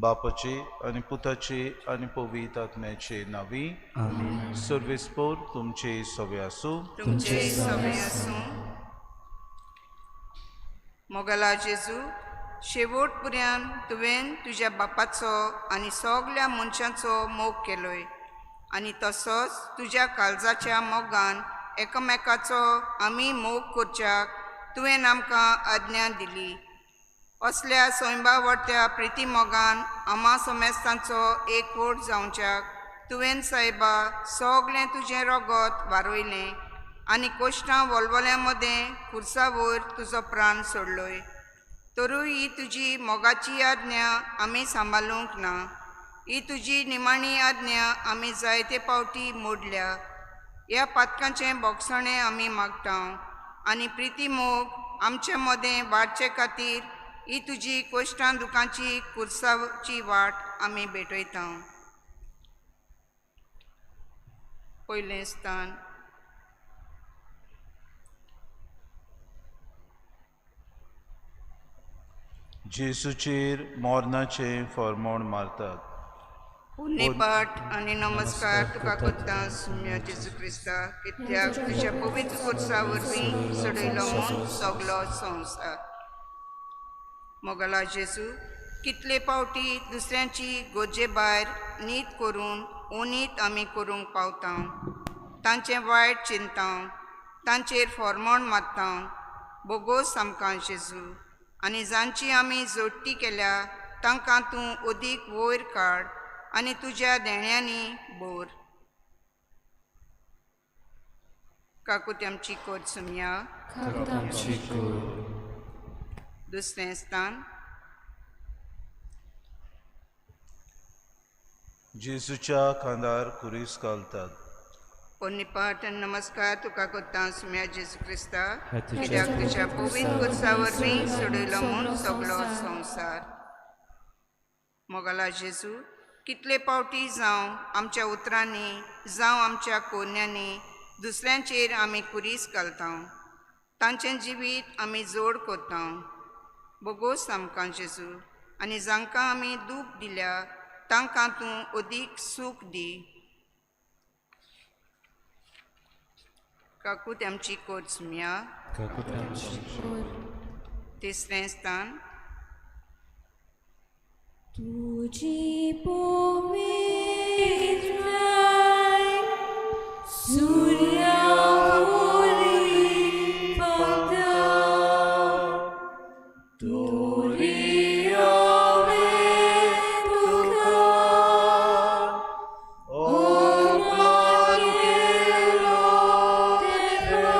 बापाचे आनी पुताचे आनी पवित्र आत्म्याचे नांवी। आमेन। सर्वेस्पोर तुमचे सवे आसूं। तुमचे सवे आसूं। मोगला जेजू, शेवट पुऱ्यान तुवें तुज्या बापाचो आनी सगल्या मनशांचो मोग केलोय आनी तसोच तुज्या काळजाच्या मोगान एकामेकाचो आमी मोग करच्याक तुवें आमकां आज्ञा दिली। असल्या स्वयंबावडत्या प्रिती मोगान आमा समेस्तांचो एकवट जावच्याक तुवें सायबा सगळें तुजें रगत वारयलें आनी कोश्टां वलवल्यां मदें खुर्सा वयर तुजो प्राण सोडलोय। तरूय ही तुजी मोगाची आज्ञा आमी सांबाळूंक ना। ही तुजी निमाणी आज्ञा आमी जायते पावटी मोडल्या। ह्या पातकांचें बोगसणें आमी मागता आनी प्रिती मोग आमचे मदें वाडचे खातीर ही तुजी कोश्टां दुखांची कुर्साची वाट आमी भेटयता। पयलें स्थान। जेजूचेर मोरनाचें फॉर्मोण मारतात। पुण्यपाठ आनी नमस्कार तुका करता सुम्या जेजू क्रिस्ता, कित्याक तुज्या पवित्र खुर्सा वरवीं सोडयलो म्हूण सगलो संवसार। मोगला जेजू, कितले पावटी दुसऱ्यांची गरजे भायर नीत करून ओनीत आमी करूंक पावता, तांचें वायट चिंता, तांचेर फॉर्मोण मारता। बोगोस आमकां जेजू, आनी जांची आमी जोडटी केल्या तांकां तूं अदीक वयर काड आनी तुज्या देण्यांनी बोर। काकूत आमची कोर सुमया। काकूत आमची कोर। दुसरें स्थान। जेजूच्या खांदार खुरीस घालतात। पुण्यपाठ आनी नमस्कार तुका करता सुम्या जेजू क्रिस्ता, कित्याक तुज्या पवित्र खुर्सा वरवीं सोडयलो म्हूण सगलो संवसार। मोगला जेजू, कितले पावटी जावं आमच्या उतरांनी जावं आमच्या कोन्यांनी दुसऱ्यांचेर आमी खुरीस घालता, तांचें जिवीत आमी जोड करता। बोगोस आमकां जेजू, आनी जांकां आमी दूख दिल्या तांकां तूं अदीक सूख दी। काकूत आमची कोर सुमया। काकूत आमची कोर। तिसरें स्थान। तुजी पवित्राय सुर्या वरी पडता, तोरी हांवें तुका अपमान केलो तेन्ना,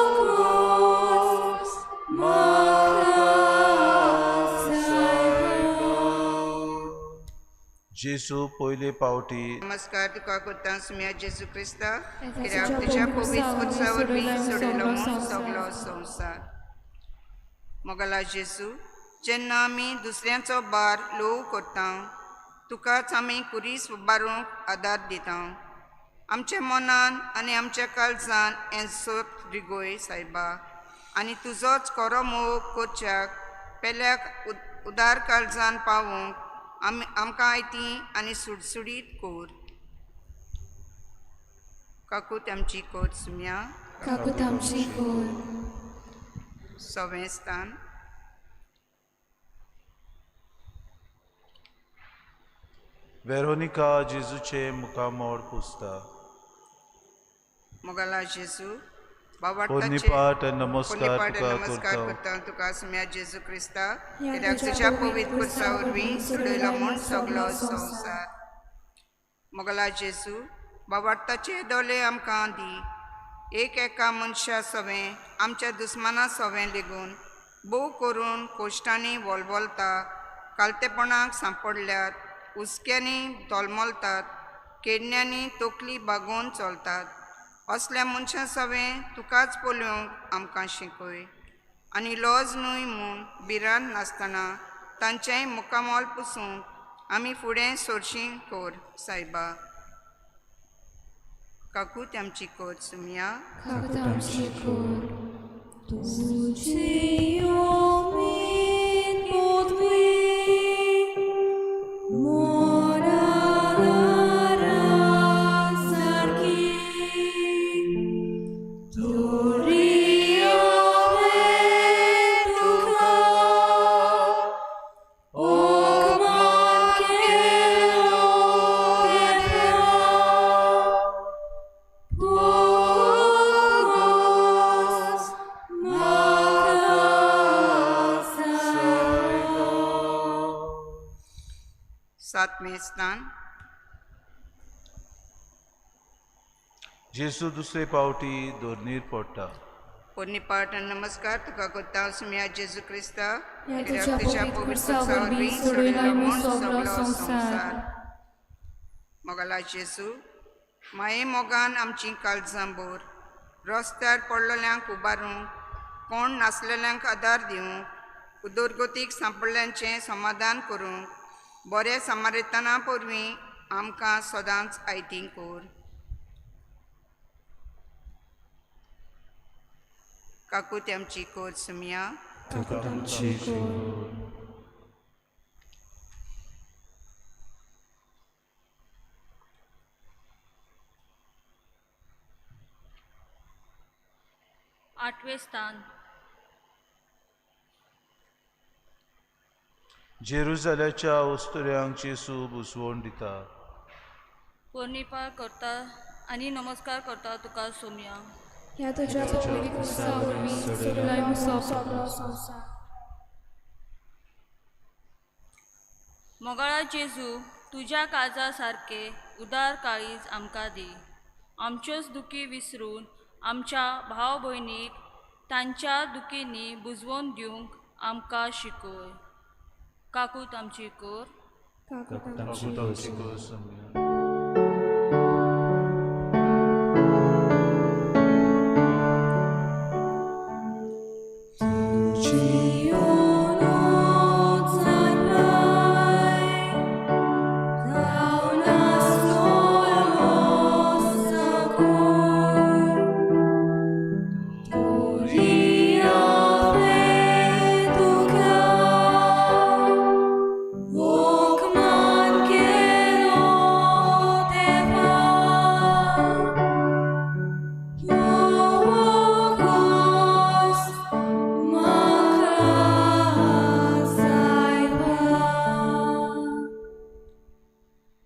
बोगोस म्हाका सायबा। जेजू पयले पावटी नमस्कार तुका करता सुम्या जेजू क्रिस्ता, कित्याक तुज्या पवित्र खुर्सा वरवीं सोडयलो म्हूण सगलो संवसार। मोगला जेजू, जेन्ना आमी दुसऱ्यांचो भार ल्हव करता, तुकाच आमी खुरीस उबारूंक आदार दिता। आमच्या मनान आनी आमच्या काळजान हें सत रिगोय सायबा, आनी तुजोच खरो मोग करच्याक पेल्याक उदार काळजान पावोवंक आमी आमकां आयती आनी सुडसुडीत कोर। काकूत आमची कोर सुम्या। काकूत आमची कोर। सवें स्थान। वेरोनिका जेजूचे मुखामोड पुसता। मोगला जेजू, पुण्यपाठ आनी नमस्कार पुण्यपाठ तुका नमस्कार करता। करता तुका सुम्या जेजू क्रिस्ता, कित्याक तुज्या पवित्र खुर्सा वरवीं सोडयलो म्हूण सगलो संवसार। मोगला जेजू, बाबार्ताचे दोले आमकां दी, एक एका मनशा सवें आमच्या दुस्माना सवें लेगून भोव करून कोश्टांनी वलवलता, कालतेपणाक सांपडल्यात, हुस्क्यांनी तोलमलतात, केडण्यांनी तकली बागोवन चलतात, असल्या मनशां सवें तुकाच पळोवंक आमकां शिकय आनी लज न्हय म्हूण भिरांत नासतना तांचेंय मुखामोल पुसूंक आमी फुडें सोरशी कोर सायबा। काकूत आमची कोर सुमया। काकूत आमची कोर। तुजी उमेद सातवें स्थान। जेजू दुसरे पावटी दोर्नीर पडटा। पोरणी पाठ आनी नमस्कार तुका करता सुमया जेजू क्रिस्ता, ह्या कित्याक तुज्या तुज्या पवित्र पवित्र खुर्सा खुर्सा वरवीं वरवीं सोडयला सोडयलो म्हूण म्हूण सगलो सगलो संवसार। संवसार। मोगाला जेजू, माये मोगान आमची काळजां भर, रस्त्यार पडलेल्यांक उबारूंक, कोण नासलेल्यांक आदार दिवंक, उदरगतीक सांपडल्यांचें समाधान करूंक, बऱ्या समारेतना वरवीं आमकां सदांच आयतीं कर। काकूत आमची कर सुमया। काकूत आमची कर। आठवें स्थान। जेरुजाल्याच्या अस्तुऱ्यांक जेजू बुजवण दिता। पोरणीपाळ करता आनी नमस्कार करता तुका सोमया। ह्या तुज्या पवित्र खुर्सा वरवीं सोडयला म्हूण सगलो संवसार। मोगाळा जेजू, तुज्या काळजा सारकें उदार काळीज आमकां दी। आमच्योच दुखी विसरून आमच्या भाव भयणीक तांच्या दुखींनी बुजवून दिवंक आमकां शिकय। काकूत आमची कर। काकूत आमची काकूत आमची कर। कर सुमया।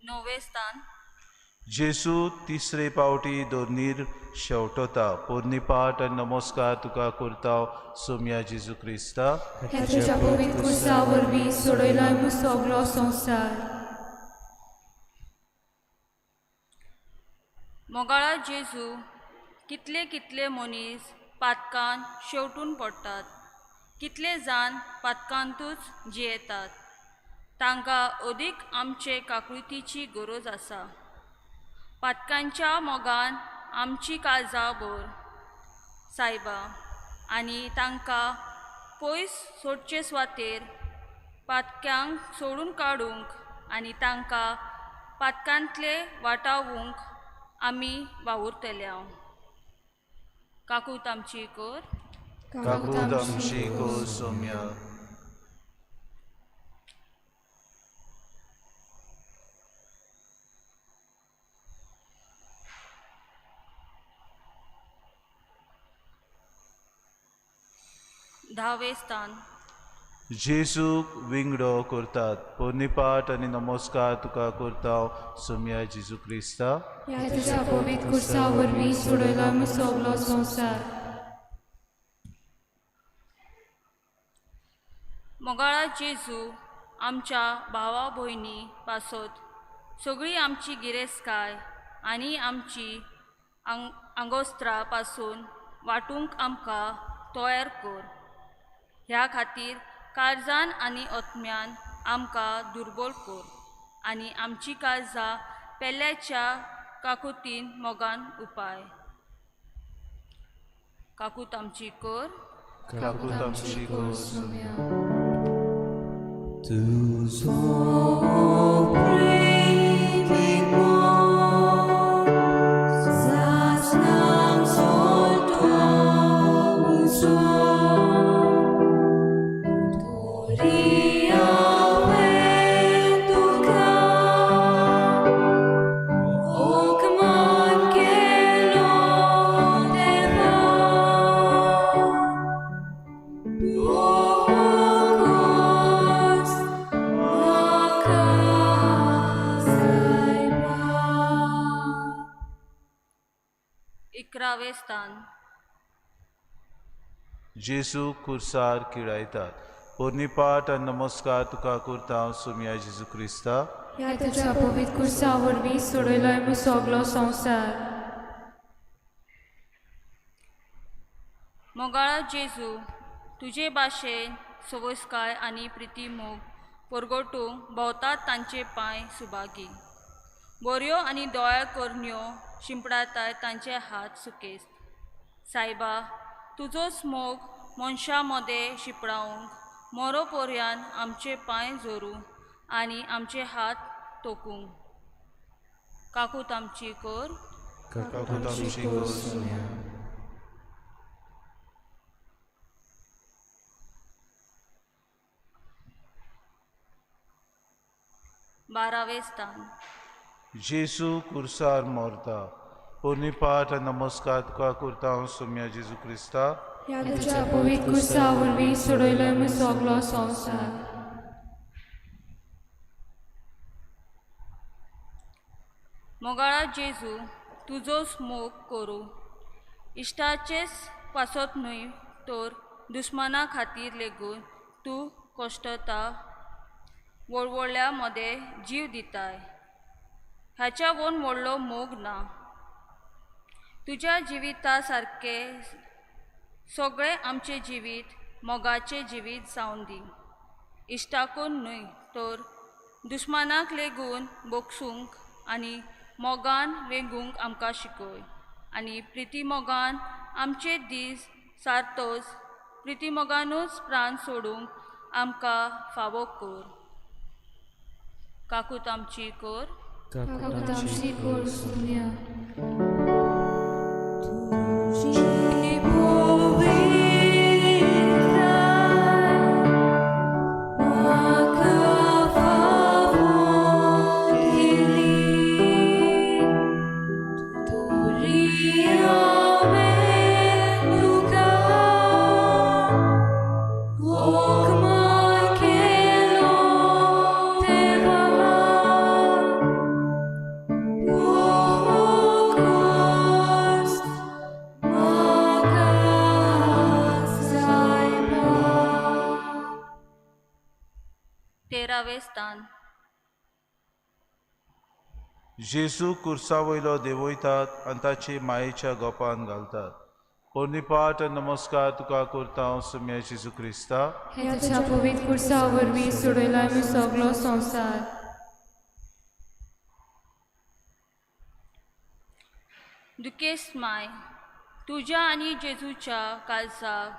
णवें स्थान। जेजू तिसरे पावटी दोर्नीर शेवटता। पोरणी पाठ आनी नमस्कार तुका करता सोमया जेजू क्रिस्ता। ह्या तुज्या पवित्र खुर्सा वरवीं सोडयला म्हूण सगलो संवसार। मोगाळा जेजू, कितले कितले मनीस पातकान शेवटून पडटात, कितले जाण पातकांतूच जियेतात, तांकां अदीक आमचे काकुळतीची गरज आसा। पातकांच्या मोगान आमची काळजां भर सायबा, आनी तांकां पयस सोडचे सुवातेर पातक्यांक सोडून काडूंक आनी तांकां पातकांतले वाटावूंक आमी वावुरतल्या। काकूत आमची कर। काकूत आमची कर सोमया। धावें स्थान। जेजूक विंगडो करतात। पोरणी पाठ आनी नमस्कार तुका करता सोमया जेजू क्रिस्ता। ह्या तुज्या पवित्र खुर्सा वरवीं सोडयला म्हूण सगलो संवसार। मोगाळा जेजू, आमच्या भावा भयणी पासत सगळी आमची गिरेस्तकाय आनी आमची आंगोस्त्रां पासून वांटूंक आमकां तयार कर। ह्या खातीर काळजान आनी आत्म्यान आमकां दुर्बल कर आनी आमची काळजां पेल्याच्या काकुतीन मोगान उपाय। काकूत आमची कर। काकूत आमची कर सुमया। तुजो 11वें स्थान। जेजू खुर्सार किळायतात। पोरणी पाठ आनी नमस्कार तुका करता सोमया जेजू क्रिस्ता। ह्या तुज्या पवित्र कुर्सा वरवीं सोडयलोय म्हूण सगलो संवसार. मोगाळा जेजू, तुजे भाशेन सवसकाय आनी प्रिती मोग परगटूंक भोंवतात तांचे पांय सुभागी, बऱ्यो आनी दोळ्या करण्यो शिंपडायतात तांचे हात सुकेस्त. सायबा, तुजोच मोग मनशां मदें शिंपडावंक मोरो पोरयान आमचे पांय जोरूं आनी आमचे हात तोकूंक. काकूत आमची कर. काकूत आमची कर. सोम्या. बारावें स्थान. जेजू कुर्सार मोरता. पोरणी पाठ आनी नमस्कार तुका करता हांव सोम्या जेजू क्रिस्ता. ह्या तुज्या पवित्र कुर्सा वरवीं सोडयलोय म्हूण सगलो संवसार. मोगाळा जेजू, तुजोच मोग करूं इश्टाचेच पासत न्हय तर दुस्माना खातीर लेगून तूं कश्टता, वळवळ्या मदें जीव दिताय. हाच्या वोन व्हडलो मोग ना. तुज्या जिविता सारकें सगळें आमचें जिवीत मोगाचें जिवीत जावन दी. इश्टाकून न्हय तर दुस्मानाक लेगून बोगसूंक आनी मोगान वेंगूंक आमकां शिकय आनी प्रिती मोगान आमचे दीस सारतोच प्रिती मोगानूच प्राण सोडूंक आमकां फावो कर. काकूत आमची कर. काकूत आमची कर सोम्या. तुजी पवित्रताय म्हाका फावो केली, तरी हांवें तुका होकमा केलो देवा. तेरावें स्थान. जेजू कुर्सा वयलो देंवयतात आनी ताचे मायेच्या गोपान घालतात. पोरणी पाठ आनी नमस्कार तुका करता हांव सोम्या जेजू क्रिस्ता. ह्या तुज्या पवित्र कुर्सा वरवीं सोडयलोय म्हूण सगलो संवसार. दुखेस्त माय, तुज्या आनी जेजूच्या काळजाक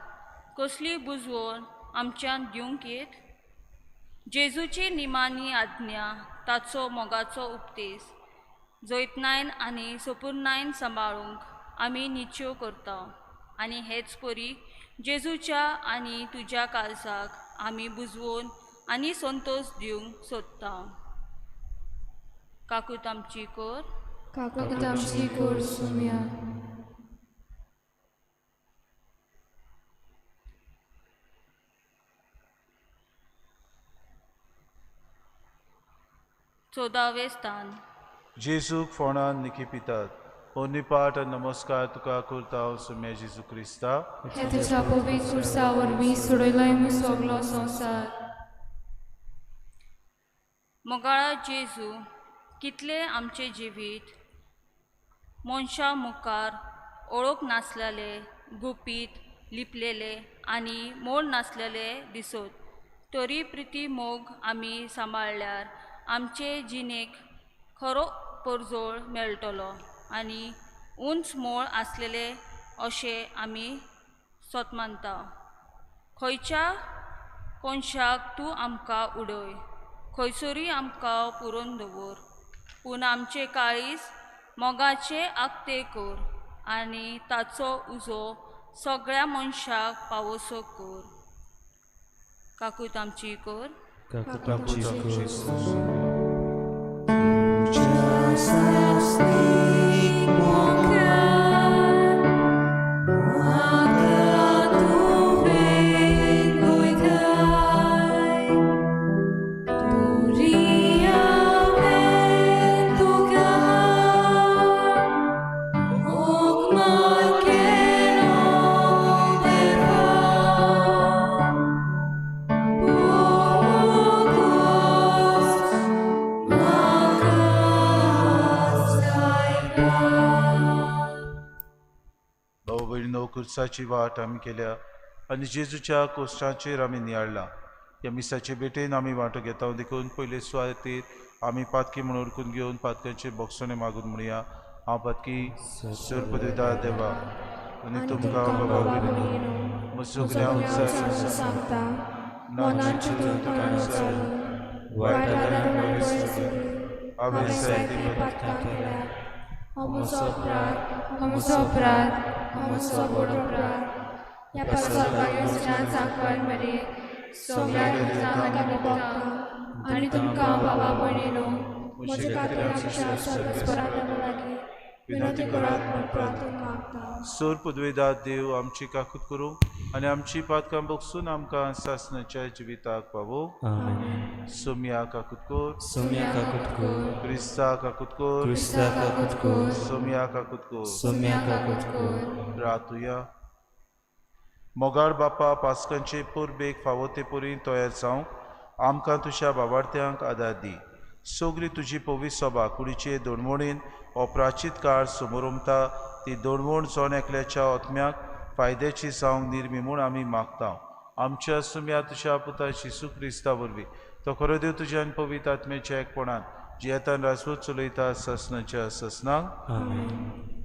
कसली बुजवण आमच्यान दिवंक येत? जेजूची निमाणी आज्ञा, ताचो मोगाचो उपदेश जैतनायन आनी सोपुर्णायन सांबाळूंक आमी निश्चेव करता आनी हेच परी जेजूच्या आनी तुज्या काळजाक आमी बुजवून आनी संतोश दिवंक सोदता. काकूत आमची कर. काकूत आमची कर सोम्या. चवदावें स्थान. जेजूक फोंडान निखिपितात. पोरणी पाठ आनी नमस्कार तुका करता हांव सोम्या जेजू क्रिस्ता. ह्या तुज्या पवित्र कुर्सा वरवीं सोडयलोय म्हूण सगलो संवसार. मोगाळा जेजू, कितलें आमचें जिवीत मनशां मुखार ओळख नासलेलें, गुपीत लिपलेलें आनी मोल नासलेलें दिसत तरी प्रिती मोग आमी सांबाळ्ळ्यार आमचे जिणेक खरो परजोळ मेळटलो आनी उंच मोळ आसलेलें अशें आमी सोत मानता. खंयच्या कोनशाक तूं आमकां उडय, खंयसरूय आमकां पुरोवन दवर, पूण आमचें काळीज मोगाचें आगतें कर आनी ताचो उजो सगळ्या मनशाक पावोसो कर. काकूत आमची कर. काकूत आमची कर सोम्या. तुज्या सासणीक मोगान म्हाका तुवें वयताय, तरी हांवें तुका होकमा केलो देवा. कुर्साची वाट आमी केल्या आनी जेजूच्या कोश्टाचेर आमी नियाळला. ह्या मिसाचे भेटेन आमी वांटो घेता देखून पयले सुवातेर आमी पातकी म्हणून उरकून घेवन पातकांचे बोगसणे मागून म्हणया. हांव पातकी सोर देवा आनी तुमकां बाबा भयणीनो सगळ्या उत्साहान सांगता मनान चिंतून तोंडान उच्चारून वायट हांवें जायतीं पातकां केल्यात. हो म्हजो अपराध, हो म्हजो अपराध, हो म्हजो व्हड अपराध. ह्या पासत सांकवार मरे सगळ्या दुतांक आनी भक्तांक आनी तुमकां बाबा भयणीनो म्हजे खातीर आमच्या सर्वेस्परा देवा लागीं विनंती करात म्हूण प्रार्थना मागता. सोर पदवेदार देव आमची काकूत करूं आनी आमची पातकां बगसून आमकां सासणाच्या जिविताक पावो. आमेन. सोम्या काकूत कर, सोम्या काकूत कर, क्रिस्ता काकूत कर, क्रिस्ता काकूत कर, सोम्या काकूत कर. सोम्या काकूत कर. रातुया. मोगाळ बापा, पास्कांचे परबेक फावो ते परी तयार जावंक आमकां तुज्या बाबार्थ्यांक आदार दी. सगळी तुजी पवित्र सभा कुडीचे दोणवणीन हो प्राचीत काळ समोर उमता ती दोणवण जण एकल्याच्या आत्म्याक फायद्याची जावंक निर्मी म्हूण आमी मागता. आमच्या सुम्या तुज्या पुता जेजू क्रिस्ता वरवीं तो खरो देव तुज्या आनी पवित्र आत्म्याच्या एकपणान जियेतान राजवट चलयता ससनाच्या ससनाक. आमेन.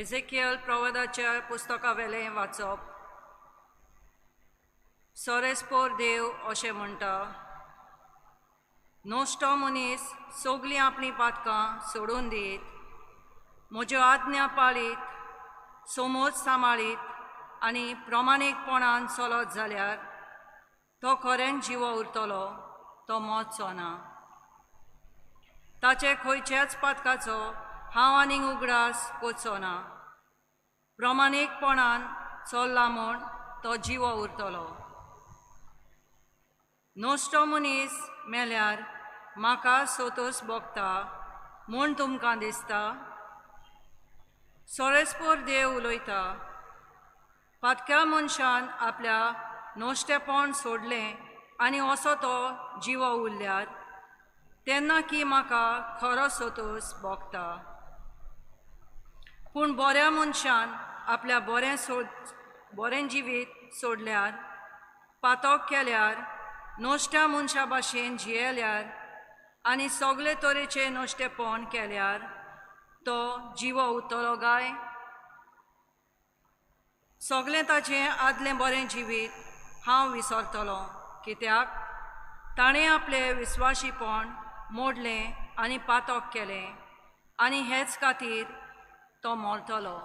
एझेकियल प्रवादाच्या पुस्तकावेलें वाचप. सोरेस्पोर देव अशें म्हणटा, नश्टो मनीस सगलीं आपलीं पातकां सोडून दीत, म्हज्यो आज्ञा पाळीत, समज सांबाळीत आनी प्रमाणीकपणान चलत जाल्यार तो खरेंच जिवो उरतलो, तो मरचो ना. ताचे खंयच्याच पातकाचो हांव आनीक उगडास करचो ना. प्रमाणीकपणान चल्ला म्हूण तो जिवो उरतलो. नश्टो मनीस मेल्यार म्हाका सोतोस भोगता म्हूण तुमकां दिसता? सोरेस्पोर देव उलयता, पातक्या मनशान आपल्या नश्टेपण सोडलें आनी असो तो जिवो उरल्यार तेन्ना की म्हाका खरो सोतोस भोगता. पूण बऱ्या मनशान आपल्या बरें जिवीत सोडल्यार, पातक केल्यार, नश्ट्या मनशा भाशेन जियेल्यार आनी सगळे तरेचे नश्टेपण केल्यार तो जिवो उरतलो काय? सगळें ताचें आदलें बरें जिवीत हांव विसरतलो, कित्याक ताणें आपलें विस्वाशीपण मोडलें आनी पातक केलें आनी हेच खातीर तो मरतलो.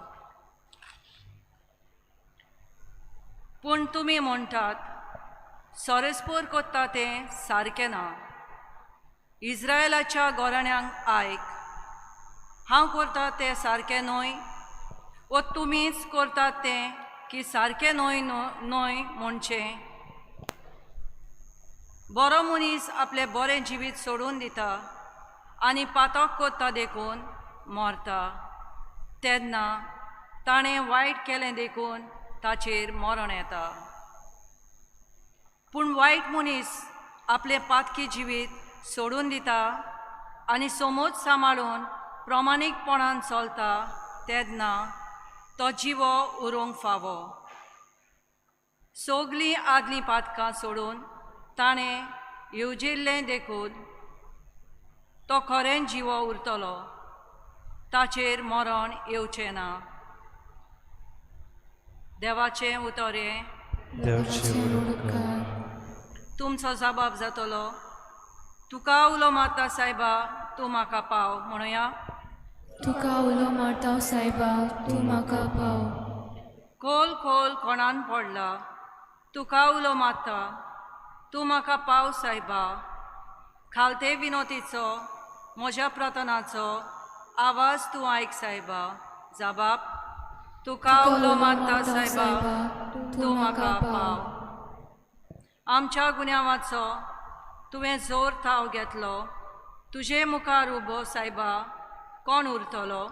पूण तुमी म्हणटात, सोरेस्पोर करता तें सारकें ना. इस्रायलाच्या गोराण्यांक आयक, हांव करता तें सारकें न्हय, वो तुमीच करतात तें की सारकें न्हय न्हय म्हणचें? बरो मनीस आपलें बरें जिवीत सोडून दिता आनी पातक करता देखून मरता, तेन्ना ताणें वायट केलें देखून ताचेर मरण येता. पूण वायट मनीस आपलें पातकी जिवीत सोडून दिता आनी समज सांबाळून प्रमाणीकपणान चलता तेन्ना तो जिवो उरूंक फावो. सगलीं आदलीं पातकां सोडून ताणें येवजिल्लें देखून तो खरेंच जिवो उरतलो, ताचेर मरण येवचें ना. देवाचें उतर हें. तुमचो जबाब जातलो, तुका उलो मारता सायबा, तूं म्हाका पाव म्हणुया. तुका उलो मारता सायबा, तूं म्हाका पाव. खोल खोल कोणान पडला, तुका उलो मारता, तूं म्हाका पाव सायबा. खालते विनोतीचो म्हज्या प्रार्थनाचो आवाज तूं आयक सायबा. जबाब, तुका उलो मारता सायबा, तूं म्हाका पाव. आमच्या गुन्यांवाचो तुवें जोर थाव घेतलो, तुजे मुखार उबो सायबा कोण उरतलो?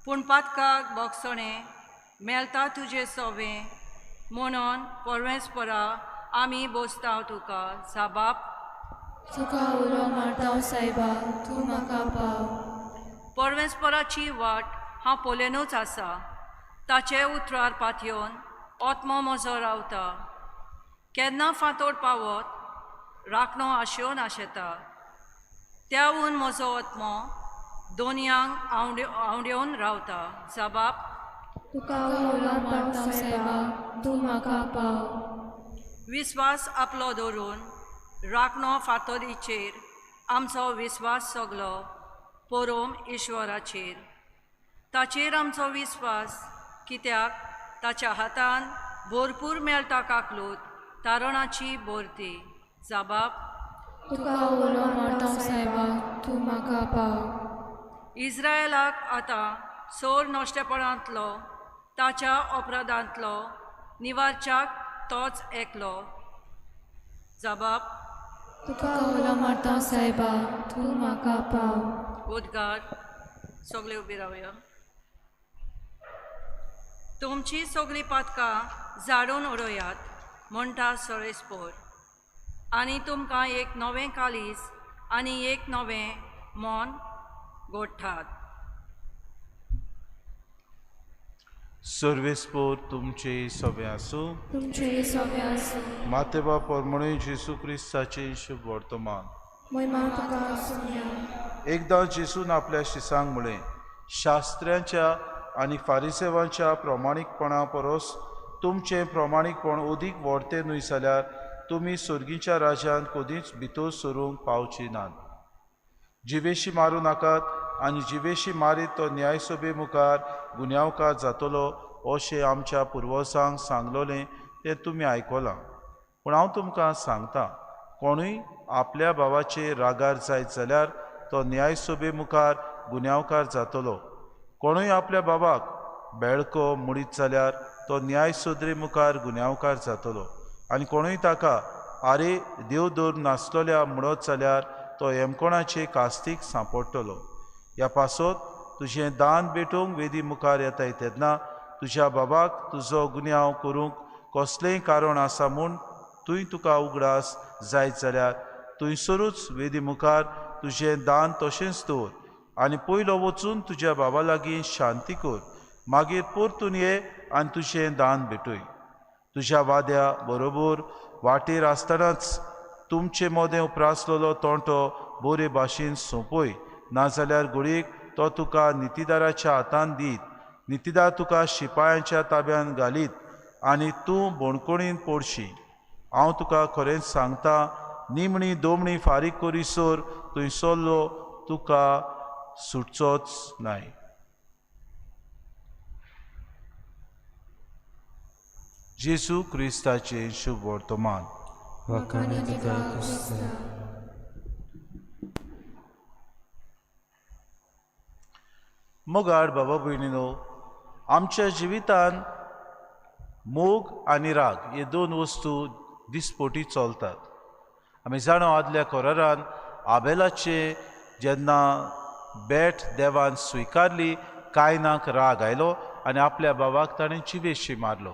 पूण पातकाक बोगसणें मेळटा तुजें सोवें, म्हणून परमेस्परा आमी बोसतांव तुका साबाब तुका उलो मारता सायबा तूं म्हाका पाव. परमेस्पराची वाट हांव पळयनूच आसा ताचे उतरार पातयेवन आत्मो म्हजो रावता केन्ना फांतोड पावत राखणो आशेवन आशेता त्याहून म्हजो आत्मो दोनयांक आंवडेवन रावता साबाब तुका उलो मारता सायबा तूं म्हाका पाव. विस्वास आपलो दवरून राखणो फातोरीचेर आमचो विस्वास सगलो परोम ईश्वराचेर ताचेर आमचो विस्वास कित्याक ताच्या हातान भरपूर मेळटा काकलूत तारणाची भरती जाबाब तुका उलो मारता सायबा तूं म्हाका पाव. इस्रायलाक आतां सोर नश्टेपणांतलो ताच्या अपराधांतलो निवारच्याक तोच एकलो जाबाब तुका उलो मारता सायबा तूं म्हाका पाव. उद्गार सगळे उबी रावया. तुमची सगळीं पातकां जाडून उडयात म्हणटा सरेस्पोर आनी तुमकां एक नवें कालीज आनी एक नवें मन गोठ्ठात. सर्वेस्पोर तुमचे सगळे आसूं. तुमचे सगळे आसूं. मातेबा परमणे जेसू क्रिस्ताचे शुभ वर्तमान. महिमा तुका आसूया. एकदां जेसून आपल्या शिसांक म्हळें, शास्त्र्यांच्या आनी फारिसेवांच्या प्रमाणीकपणा परस तुमचें प्रमाणीकपण अदीक व्हडतें न्हय जाल्यार तुमी सर्गीच्या राज्यांत कदींच भितर सरूंक पावची नात. जिवेशी मारूं नाकात आनी जिवेशी मारीत तो न्यायसभे मुखार गुन्यांवकार जातलो अशें आमच्या पुर्वजांक सांगलोलें तें तुमी आयकलां. पूण हांव तुमकां सांगता, कोणूय आपल्या भावाचेर रागार जायत जाल्यार तो न्यायसभे मुखार गुन्यांवकार जातलो. कोणूय आपल्या बाबाक बेळको म्हणीत जाल्यार तो न्यायसोदरे मुखार गुन्यांवकार जातलो. आनी कोणूय ताका आरे देव दवर नासलोल्या म्हणत जाल्यार तो येमकोणाचे कास्तीक सांपडटलो. ह्या पासत तुजें दान भेटोवंक वेदी मुखार येताय तेन्ना तुज्या बाबाक तुजो गुन्यांव करूंक कसलेंय कारण आसा म्हूण तुंय तुका उगडास जायत जाल्यार थंयसरूच वेदी मुखार तुजें दान तशेंच दवर आनी पयलो वचून तुज्या बाबा लागीं शांती कर, मागीर परतून ये आनी तुजें दान भेटय. तुज्या वाद्या बरोबर वाटेर आसतनाच तुमचे मदें उप्रासलेलो तोंटो बरे भाशेन सोंपय, नाजाल्यार घडयेक तो तुका नितीदाराच्या हातान दीत, नितीदार तुका शिपायांच्या ताब्यान घालीत आनी तूं बोणकोणीन पडशी. हांव तुका खरेंच सांगता, निमणी दोमणी फारीक करीसर थंयसरलो तुका सुटचोच नाय. जेजू क्रिस्ताचें शुभ वर्तमान. मोगाळ बाबा भयणीनो, आमच्या जिवितान मोग आनी राग हे दोन वस्तू दिसपोटी चलतात. आमी जाणा आदल्या कोरारान आबेलाचे जेन्ना बेट देवान स्विकारली, कायनाक राग आयलो आनी आपल्या बाबाक ताणें जिवेशी मारलो.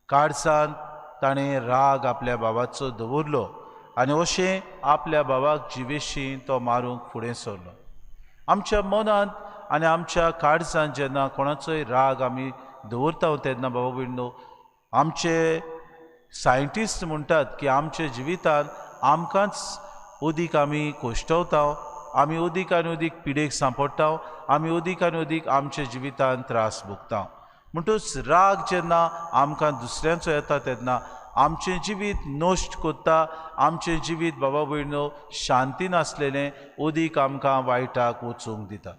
काळजान ताणें राग आपल्या बाबाचो दवरलो आनी अशें आपल्या बाबाक जिवेशी तो मारूंक फुडें सरलो. आमच्या मनांत आनी आमच्या काळजान जेन्ना कोणाचोय राग आमी दवरता तेन्ना बाबा भयणीनो, आमचे सायंटिस्ट म्हणटात की आमच्या जिवितान आमकांच अदीक आमी कोश्टवता, आमी अदीक आनी अदीक पिडेक सांपडटा, आमी अदीक आनी अदीक आमच्या जिवितान त्रास भोगता. म्हणटूच राग जेन्ना आमकां दुसऱ्यांचो येता तेन्ना आमचें जिवीत नश्ट करता, आमचें जिवीत बाबा भयणीनो शांती नासलेलें अदीक आमकां वायटाक वचूंक दिता.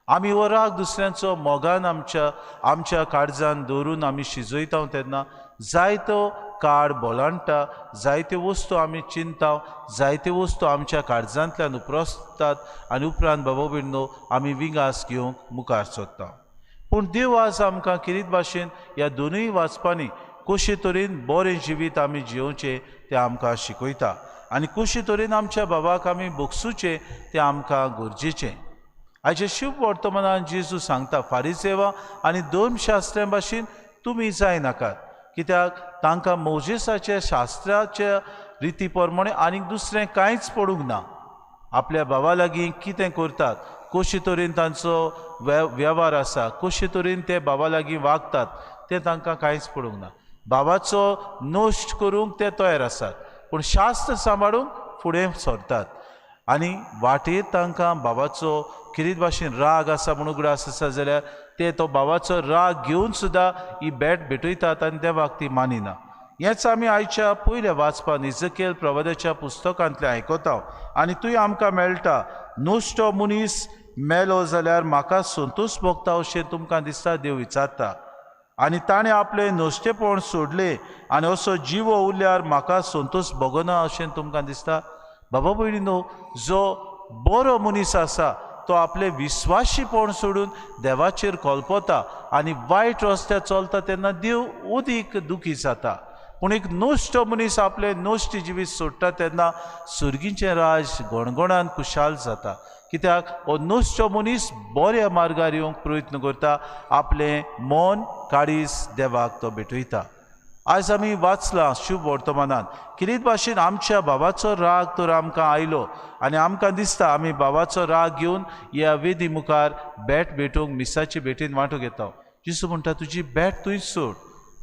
आमी हो राग दुसऱ्यांचो मोगान आमच्या आमच्या काळजान दवरून आमी शिजयता तेन्ना जायतो काळ बोलांडटा, जायत्यो वस्तू आमी चिंता, जायत्यो वस्तू आमच्या काळजांतल्यान उप्रसतात आनी उपरांत बाबा भयणीनो आमी विंगास घेवंक मुखार सोदता. पूण देव आज आमकां किरीत भाशेन ह्या दोनूय वाचपांनी कशे तरेन बरें जिवीत आमी जियोवचें तें आमकां शिकयता आनी कशे तरेन आमच्या बाबाक आमी भोगसुचें तें आमकां गरजेचें. आयच्या शुभ वर्तमानान जेजू सांगता, फारिसेवा आनी धर्मशास्त्र्यां भाशेन तुमी जायनाकात, कित्याक तांकां मोजेसाच्या शास्त्राच्या रिती प्रमाणे आनीक दुसरें कांयच पडूंक ना. आपल्या भावा लागीं कितें करतात, कशे तरेन तांचो वेव्हार आसा, कशे तरेन ते भावा लागीं वागतात तें तांकां कांयच पडूंक ना. भावाचो नश्ट करूंक ते तयार आसात, पूण शास्त्र सांबाळूंक फुडें सरतात. आनी वाटेर तांकां भावाचो कितें भाशेन राग आसा म्हूण उगडास आसा जाल्यार ते तो भावाचो राग घेवन सुद्दां ही भेट भेटयतात आनी देवाक ती मानिना. हेंच आमी आयच्या पयल्या वाचपान इजकेल प्रवादाच्या पुस्तकांतलें आयकता आनी थंय आमकां मेळटा, नुस्तो मनीस मेलो जाल्यार म्हाका संतोश भोगता अशें तुमकां दिसता, देव विचारता. आनी ताणें आपलें नुस्तेपण सोडलें आनी असो जिवो उरल्यार म्हाका संतोश भोगना अशें तुमकां दिसता. बाबा भयणीनो, जो बरो मनीस आसा तो आपलें विस्वाशीपण सोडून देवाचेर कल्पता आनी वायट रस्त्यार चलता तेन्ना देव अदीक दुखी जाता. पूण एक नश्ट मनीस आपलें नश्ट जिवीत सोडटा तेन्ना सुर्गीचें राज गणगणान खुशाल जाता. कित्याक हो नश्ट मनीस बऱ्या मार्गार येवंक प्रयत्न करता, आपलें मन काळीज देवाक तो भेटयता. आयज आमी वाचलां शुभ वर्तमानान कितें भाशेन आमच्या भावाचो राग तर आमकां आयलो आनी आमकां दिसता आमी भावाचो राग घेवन ह्या वेदी मुखार भेट भेटूंक मिसाची भेटीन वांटूंक येता. जेजू म्हणटा तुजी भेट तुंय सोड,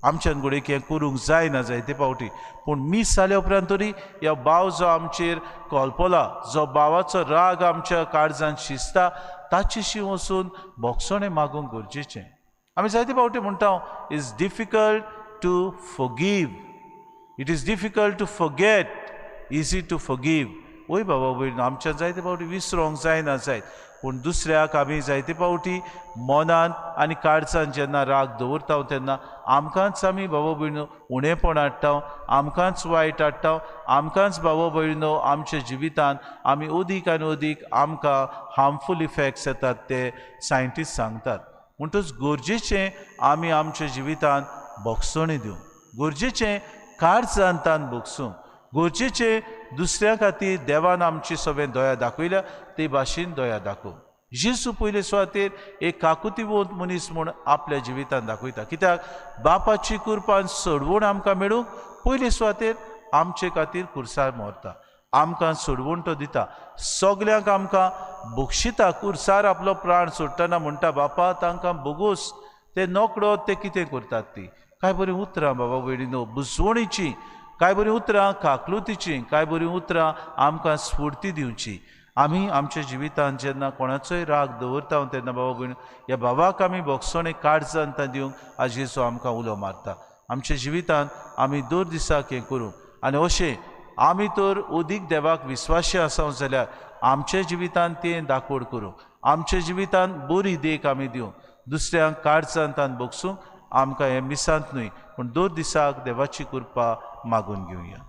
आमच्यान घडयेक हें करूंक जायना जायते फावटी, पूण मीस जाल्या उपरांत तरी ह्या भाव जो आमचेर कल्पला, जो भावाचो राग आमच्या काळजान शिजता ताचेशी वचून भोगसणें मागूंक गरजेचें. आमी जायते फावटी म्हणटा it's difficult to forgive, it is difficult to forget, easy to forgive. वय बाबा भयण, आमच्यान जायते फावटी विसरोंक जायना जायत, पूण दुसऱ्याक आमी जायते फावटी मनान आनी काळजान जेन्ना राग दवरता तेन्ना आमकांच आमी बाबा भयणो उणेपण हाडटा, आमकांच वायट हाडटा, आमकांच बाबा भयणो आमच्या जिवितान आमी अदीक आनी अदीक आमकां हार्मफूल इफेक्ट्स येतात ते सायंटिस्ट सांगतात. म्हणटच गरजेचें आमी आमच्या जिवितान भोगसणी दिवं, गरजेचें काळजान तान भोगसूं, गरजेचें दुसऱ्या खातीर देवान आमची सगळें दया दाखयल्या ते भाशेन दया दाखोवं. जेजू पयले सुवातेर एक काकुतीवंत मनीस म्हूण आपल्या जिवितान दाखयता. कित्याक बापाची कुरपान सोडवण आमकां मेळूंक पयले सुवातेर आमचे खातीर कुर्सार मरता, आमकां सोडवण तो दिता, सगल्यांक आमकां बक्षिता. कुर्सार आपलो प्राण सोडटना म्हणटा बापा तांकां बोगोस, ते नोकडो ते कितें करतात ती. कांय बरीं उतरां बाबा भयणीनो बुजवणीचीं, कांय बरीं उतरां काकलुतीचीं, कांय बरीं उतरां आमकां स्फूर्ती दिवची. आमी आमच्या जिवितान जेन्ना कोणाचोय राग दवरता तेन्ना बाबा भयण ह्या बाबाक आमी भोगसणे काळजान दिवंक आज जेजू आमकां उलो मारता. आमच्या जिवितान आमी दर दिसाक हें करूं आनी अशें आमी तर अदीक देवाक विस्वाशी आसा जाल्यार आमच्या जिवितान तें दाखोवड करूं, आमच्या जिवितान बरी देख आमी दिवं, दुसऱ्यांक काळजान तान भोगसूंक आमकां हें मिसांत न्हय पूण दर दिसाक देवाची कृपा मागून घेवया.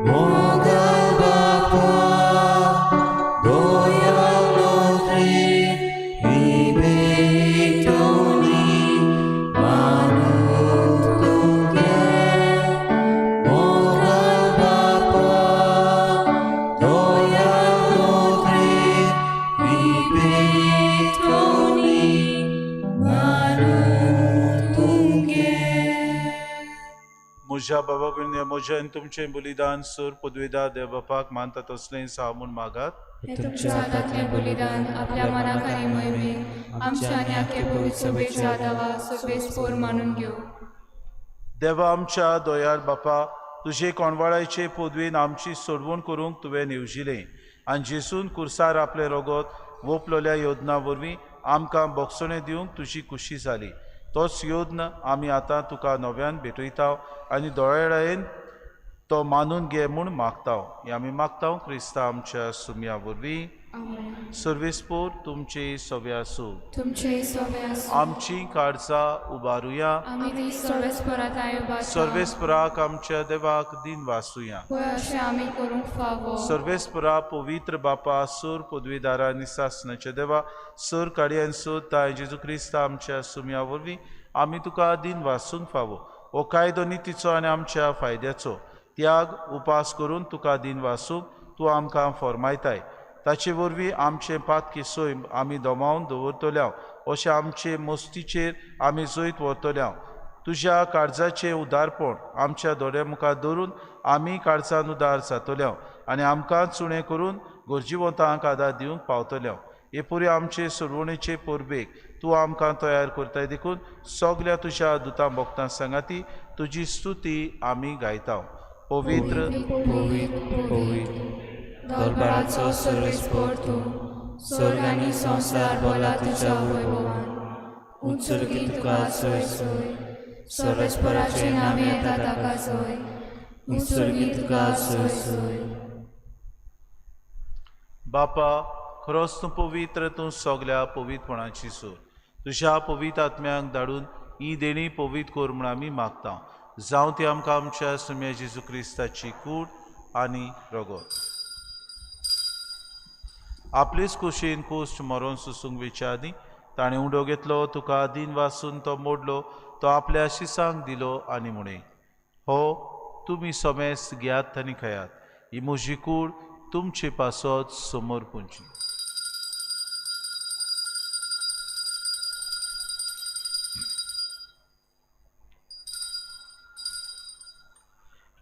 Mogal Bapa, Doya म्हज्या बाबा भयणी म्हजें आनी तुमचें बलिदान सूर पदवेदार देव बापाक मानता तसलें साव म्हूण मागात. हे तुमच्या हातांतलें बलिदान आपल्या मनाक आनी मोहिमेक आमच्या आनी आख्खे पवित्र सभेच्या दावा सोबेस्पोर मानून घेवं. देवा आमच्या दोयार बापा, तुजे कोणवाळाचे पदवेन आमची सोडवण करूंक तुवें येवजिलें आनी जेसून कुर्सार आपलें रगत वोपलोल्या योजना वरवीं आमकां बोगसणें दिवंक तुजी खुशी जाली. तोच योद्न आमी आतां तुका नव्यान भेटयता आनी दोळ्याळायेन तो मानून घे म्हूण मागता. हें आमी मागता क्रिस्ता आमच्या सुम्या वरवीं. सर्वेस्पोर तुमचे सवे आसूं. तुमचे सवे आसूं. आमची काळजां उबारुया. आमी ती सर्वेस्परात उबारता. सर्वेस्पराक आमच्या देवाक दिन वासुया. पळय अशें आमी करूंक फावो. सर्वेस्परा पवित्र बापा, सूर पदवीदारा आनी सासणाच्या देवा, सूर काडयान सूर ताय जेजू क्रिस्ता आमच्या सुम्या वरवीं आमी तुका दिन वासूंक फावो. हो कायदो नितीचो आनी आमच्या फायद्याचो त्याग उपास करून तुका दिन वासूंक तूं आमकां फॉर्मायताय. ताचे वरवीं आमचें पातकी सैम आमी दमावन दवरतल्या अशें आमचे मस्तीचेर आमी जैत व्हरतल्या. तुज्या काळजाचें उदारपण आमच्या दोळ्या मुखार दवरून आमी काळजान उदार जातल्या आनी आमकां चुणें करून गरजेवंतांक आदार दिवंक पावतल्या. हे पुरी आमचे सोडवणेचे परबेक तूं आमकां तयार करताय देखून सगल्या तुज्या दुतां भक्तां सांगाती तुजी स्तुती आमी गायता. पवित्र पवित्र पवित्र दरबाराचो सर्वेस्पोर तूं, स्वर्ग आनी संवसार बोला तुज्या वैभवान. उंचुर्गी तुका सोय सोय, सर्वेस्पराचे नांव येता ताका सोय. उंचुर्गी तुका सोय सोय. बापा, खरोच तूं पवित्र, तूं सगल्या पवित्रपणाची सूर. तुज्या पवित्र आत्म्यांक धाडून ही देणी पवित्र कर म्हूण आमी मागता. जावं ती आमकां आमच्या सुम्या जेजू क्रिस्ताची कूड आनी रगत. आपलेच कुशीन कुश्ट मरोन सुसूंक वेच्या आदीं ताणें उडो घेतलो, तुका दिन वासून तो मोडलो, तो आपल्या शिसांक दिलो आनी म्हणे, हो तुमी समेस घेयात आनी खायात, ही म्हजी कूड तुमचे पासत समोर पुंची.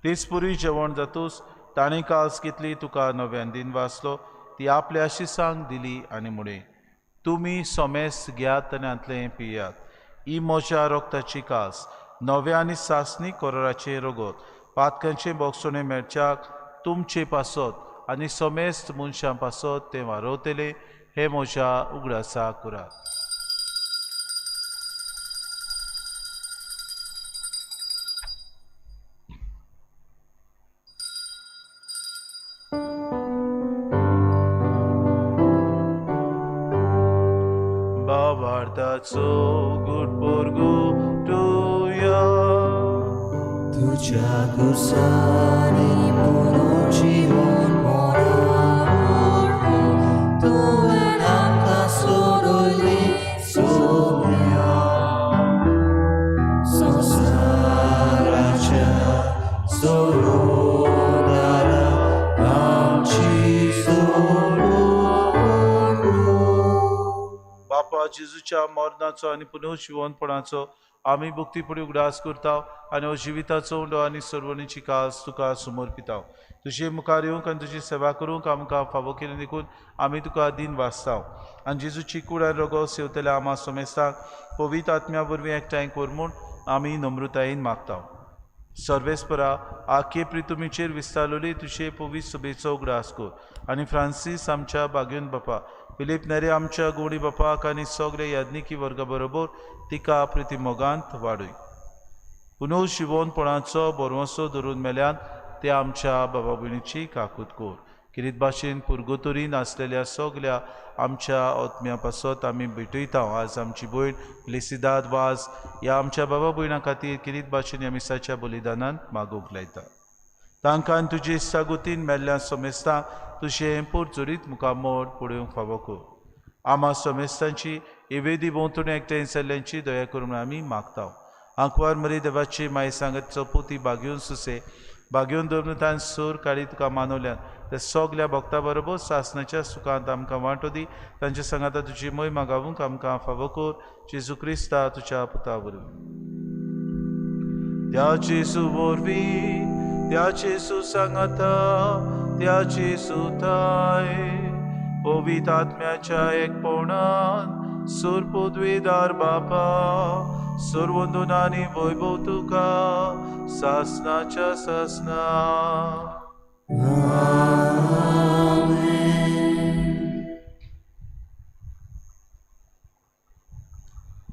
तेच पुरी जेवण जातूच ताणें कास घेतली, तुका नव्यान दिन वाचलो, ती आपल्या शिसांक दिली आनी म्हणे, तुमी सोमेस घेयात आनी हांतलें पियात, ही म्हज्या रक्ताची कास, नव्या आनी सासणी कोराचें रगत, पातकांचें बोगसणें मेळच्याक तुमचे पासत आनी समेस्त मनशां पासत तें वारवतलें, हें म्हज्या उगडासा करात. बाबार्थाचो गुटपोरगो तुया तुझ्या कुसानी पुनर्जीवन तुवें आमकां सोडयली सोम्या संवसाराच्या सोडोवणारा आमची सोडवण. बापा, जेजूच्या मरणाचो आनी पुनर्जिवनपणाचो आमी भक्तीपुडी उगडास करता आनी हो जिविताचो उंडो आनी सर्वणीची कास तुका समर्पिता. तुजे मुखार येवंक आनी तुजी सेवा करूंक आमकां फावो केली देखून आमी तुका दिन वाचता. आनी जेजूची कूड आनी रगत सेवतल्या आमा समेस्तांक पवित्र आत्म्या वरवीं एकठांय कर म्हूण आमी नम्रतायेन मागता. सर्वेस्परा, आखे प्रितुमीचेर विस्तारलोली तुजे पवित्र सभेचो उगडास कर आनी फ्रांसीस आमच्या बागेवन बापा, फिलीप नेरे आमच्या गोडी बापाक आनी सगळे याज्ञिकी वर्गा बरोबर तिका प्रितीमोगांत वाडय. पुनर्जिवनपणाचो भरवंसो धरून मेल्यान ते आमच्या बाबा भयणीची काकूत कर. किरीत भाशेन पुर्गोतोरीन आसलेल्या सगल्या आमच्या आत्म्या पासत आमी भेटयता. आज आमची भयण लिसिदाद वाज ह्या आमच्या बाबा भयणां खातीर किरीत भाशेन ह्या मिसाच्या बलिदानान मागूंक लायता. तांकां तुजे इश्टागतीन मेल्ल्या समेस्तांक तुजें पोरचोरीत मुखामोड पळोवंक फावो कर. आमा समेस्तांची एवेदी भोंवतणी एकठांय जाल्ल्यांची दया करून आमी मागता. आंकवार मरी देवाची माय सांगत चपोती बागेवन सुसे बागेवन दवरून तान सूर काडी तुका मानवल्यान ते सगल्या भक्ता बरोबर सासणाच्या सुखांत आमकां वांटो दी. तांच्या सांगाता तुजी मोहिमा गावूंक आमकां फावो कर. जेजू क्रिस्ता तुज्या पुता वरवीं. त्या जेजू वरवीं, त्या जेजू सांगाता, त्या जेजू थाय, पवित्र आत्म्याच्या एकपणान सुरपुदवीदार बापा, सर्वंदून आनी वैभव तुका सासनाच्या सासना.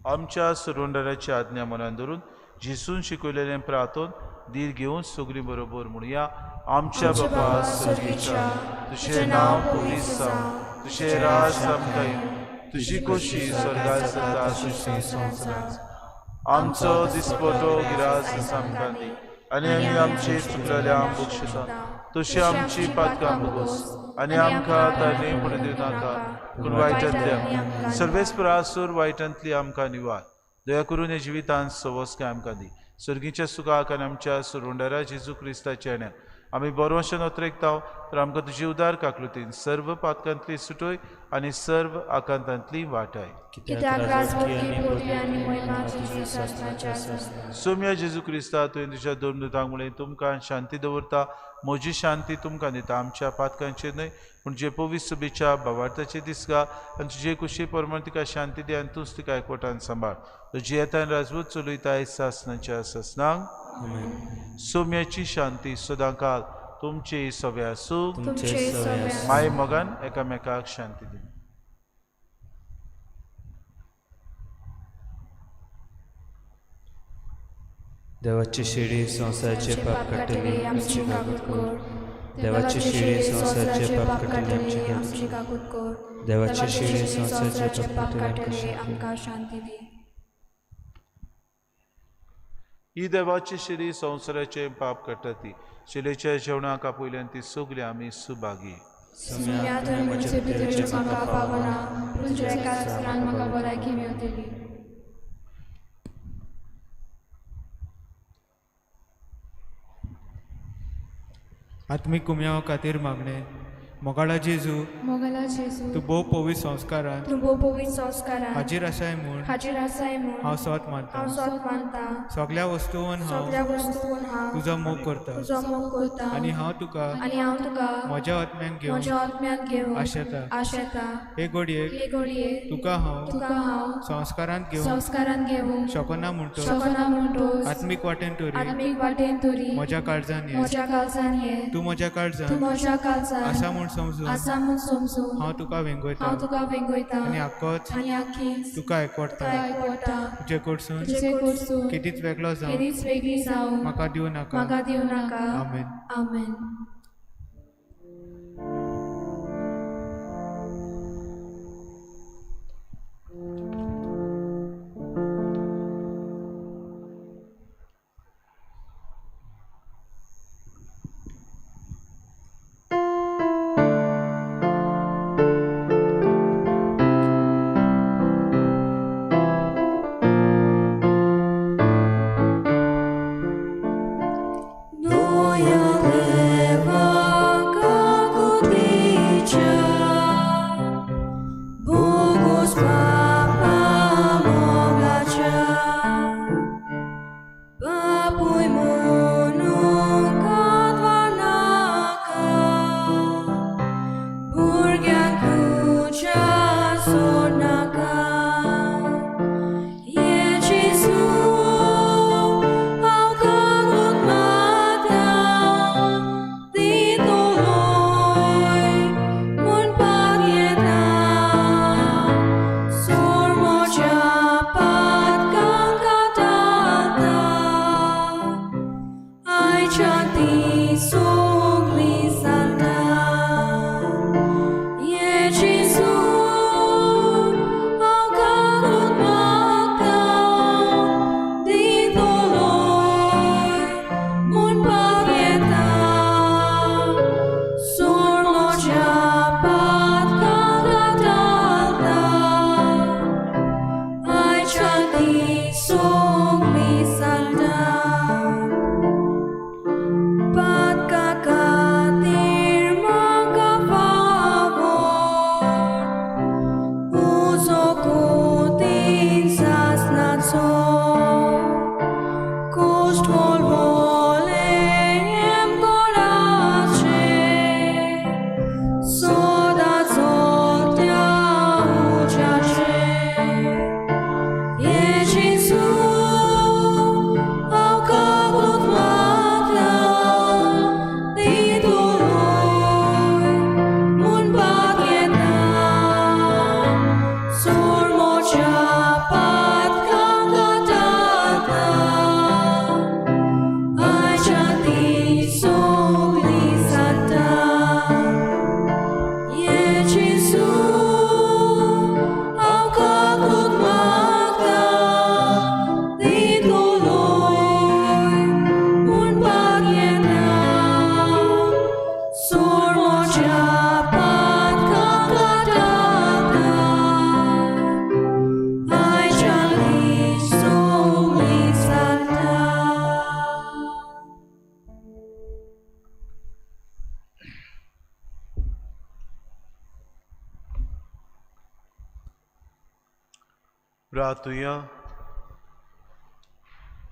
आमच्या सुरुंडराची आज्ञा मनान धरून जेजून शिकयलेलें प्रार्थन धीर घेवन सगळीं बरोबर म्हणया. आमच्या बापा स्वर्गीच्या, तुजें नांव पवित्र जावं, तुजें राज आमकां येवं, तुजी खोशी स्वर्गार जाता तशी संवसारांत. आमचो दिसपटो गिरास आमकां दी आनी आमी आमचे चुकलेल्यांक बक्षिता तशी आमची पातकां भोगोस आनी आमकां ताणे पडून दिवं नाका, पूण वायटांतल्या सर्वेस्परासूर वायटांतली आमकां निवार. दया करून ह्या जिवितांत सवस्काय आमकां दी. सर्गीच्या सुखाक आनी आमच्या सुरुंडारा जेजू क्रिस्ताच्या येण्याक आमी बरोवशें नोत्रेकता, तर आमकां तुजी उदार काकलुतीन सर्व पातकांतली सुटोय आनी सर्व आकांतांतली वाटाय. कित्याक राजवटी पदवी आनी महिमा तुजी सासणाच्या सासणाक. सोम्या जेजू क्रिस्ता, तुवें तुज्या दोन दुतांक म्हणलें, तुमकां शांती दवरता, म्हजी शांती तुमकां दिता. आमच्या पातकांचेर न्हय, पूण जे पवित्र सभेच्या भावार्थाचे दिसगा आनी तुजे कुशी प्रमाण तिका शांती दी आनी तूंच तिका एकवटान सांबाळ. तुजी येतान राजवट चलयताय सासणाच्या सासणाक. सोम्याची शांती सदांकाल तुमचे सगळे आसूं. तुमचे सगळे आसूं. माय मोगान एकामेकाक शांती दी. देवाची शिडी संवसाराचे पाप काडटली आमची काकूत कर. देवाची शिडी संवसाराचे पाप काडटली आमची काकूत कर. देवाची शिडी संवसाराचे पाप काडटली आमकां शांती दी. ही देवाची शिडी संवसाराचे पाप काडटा ती शिलेच्या जेवणाक आपयल्यान ती सगळी आमी सुभागी. सुम्या तुवें म्हजे भितरचें म्हाका पावना, पूण तुज्या एका अस्त्रान म्हाका भलायकी मेवतली. आत्मीक कुमयाव खातीर मागणें. मोगाळा जेजू, मोगाळा जेजू, तूं भोव पवित्र संस्कारान तूं भोव पवित्र संस्कारान हाजीर आसाय म्हूण हाजीर आसाय म्हूण हांव सोत मानता. हांव सोत मानता. सगळ्या वस्तून हांव सगळ्या वस्तून हांव तुजो मोग करता तुजो मोग करता आनी हांव तुका आनी हांव तुका म्हज्या आत्म्यान घेवन म्हज्या आत्म्यान घेवन आशेता. आशेता. हे घडयेक हे घडयेक तुका हांव तुका हांव संस्कारांत घेवन संस्कारांत घेवन शकना म्हणटो शकना म्हणटोच आत्मीक वाटेन तरी आत्मीक वाटेन तरी म्हज्या काळजान ये. म्हज्या काळजान ये. तूं म्हज्या तूं काळजान म्हज्या काळजान आसा म्हूण समजून आसा म्हूण समजून हांव तुका वेंगयता हांव तुका वेंगयता आनी आक्कोच आनी आखीच तुका एकवटता. तुका एकवटता. तुजे कडसून तुजे कडसून केदीच वेगळो जावन केदीच वेगळी जावन म्हाका दिवं नाका. म्हाका दिवं नाका. आमेन. आमेन. Doia म्हज्या पातकां काडटा आयच्या ती सगळी जाता. ये जेजू, हांव काकूत मागता, दितलोय म्हणपाक येना. सोड म्हज्या पातकां काडटा आयच्या ती सगळी जाता. प्रार्थुया.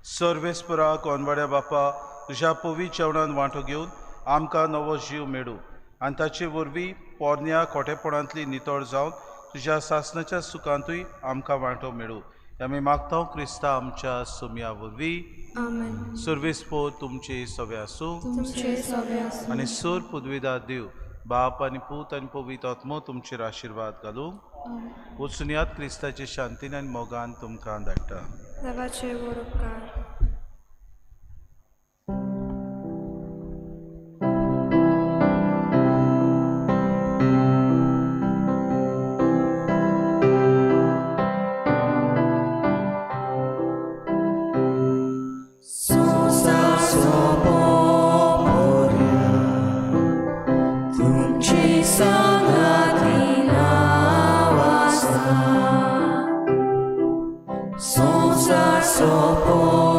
सर्वेस्परा कोनवाड्या बापा, तुज्या पवित्र जेवणान वांटो घेवन आमकां नवो जीव मेळूं आनी ताचे वरवीं पोरण्या खोटेपणांतली नितळ जावन तुज्या सासणाच्या सुखांतूय आमकां वांटो मेळूं. आमी मागता क्रिस्ता आमच्या सोम्या वरवीं. आमेन. सर्वेस्पोर तुमचे सवे आसूं. तुमचे सवे आसूं. आनी सोर पुदविदा देव बाप आनी पूत आनी पवित्र आत्मो तुमचेर आशिर्वाद घालूं. आमेन. वचून यात क्रिस्ताचे शांतीन आनी मोगान तुमकां धाडटा. देवाचे व्हड उपकार. संवसार सोंपोवया, तुमची सांगाती नांव आसा. संवसार सोंपोवया.